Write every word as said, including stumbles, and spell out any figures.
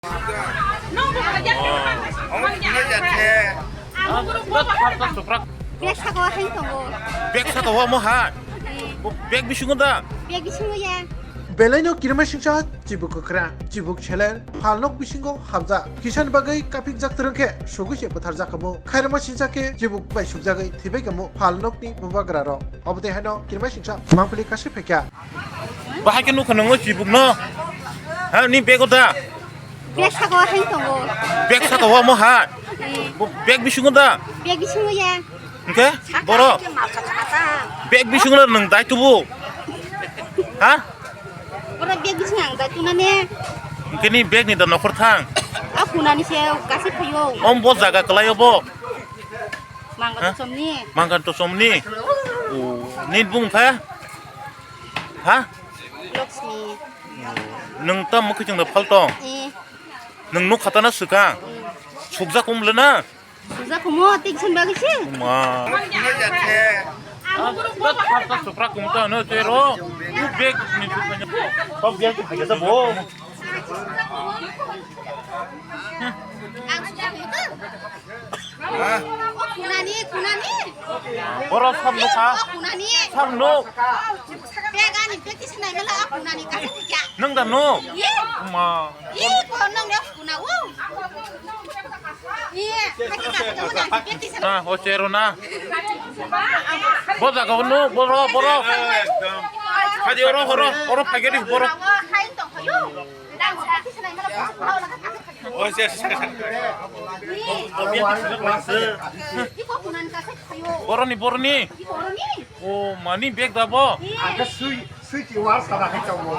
Bag saka o hai tongo. Bag saka o omo ha? Bo bag bisingo da? Bag bisingo ya. Belaino kirima singsa chibuk kwkra, chibuk seler, phalnok bisingo hamjak. Kisani bagwi kapikjak twrwng khe sugwi se bwtharjak kamo. Khairokma singsa khe chibuk bai sukjagwi thwibai kamo phalnokni bubagrarok. Obo tei haino kirima singsa mangpili kasi phaikha. Bahai khe nukha nwngo chibukno? Ha, ni bego da? Bag saka o hai tongo. Bag saka o omo ha? Bo bag bisingo da? Bag bisingo ya. Hwnkhe? Saka boro? Hwnkhe mal saka saka. Bag bisingo nwng dai tubu? Ha? Oro bag bisingo ang dai tuna ne. Hwnkhe ni bag ni da nokhor thang? A kunani se kasi phaio. Om bo jaga kwlai obo? Mangan to somni. Mangan to somni? O, ni bung kha? Ha? Lakshmi. Nwng tam mukhi chwng da phal tong? Eh. Nwng nuk khata na swkang? Eh. Sukjak kum le na? Sukjak kumo, tik chhun bagwi se. Ma. Supra kum ta no chero. U bag ni sukanya. Kok bag ki hagasa bo. Ang sukjak kumo. Ha? O kunani, kunani. Boro sam nuk ha? O kunani. Sam nuk. Bag ani bag kisa nai mela o kunani kasa thikya. Nwng da nuk? Ye. Ma. Ye ko nwng da kuna o. Ye, kaki kasa nwng ani bag kisa nai. Ha, o chero na. Bo jaga nuk, boro, boro. Hadi oro, oro, oro phagedi, boro. Hai to hayo. Boroni, boroni. O mani bag da bo. Angke sui, sui ki war sana hai tong mo.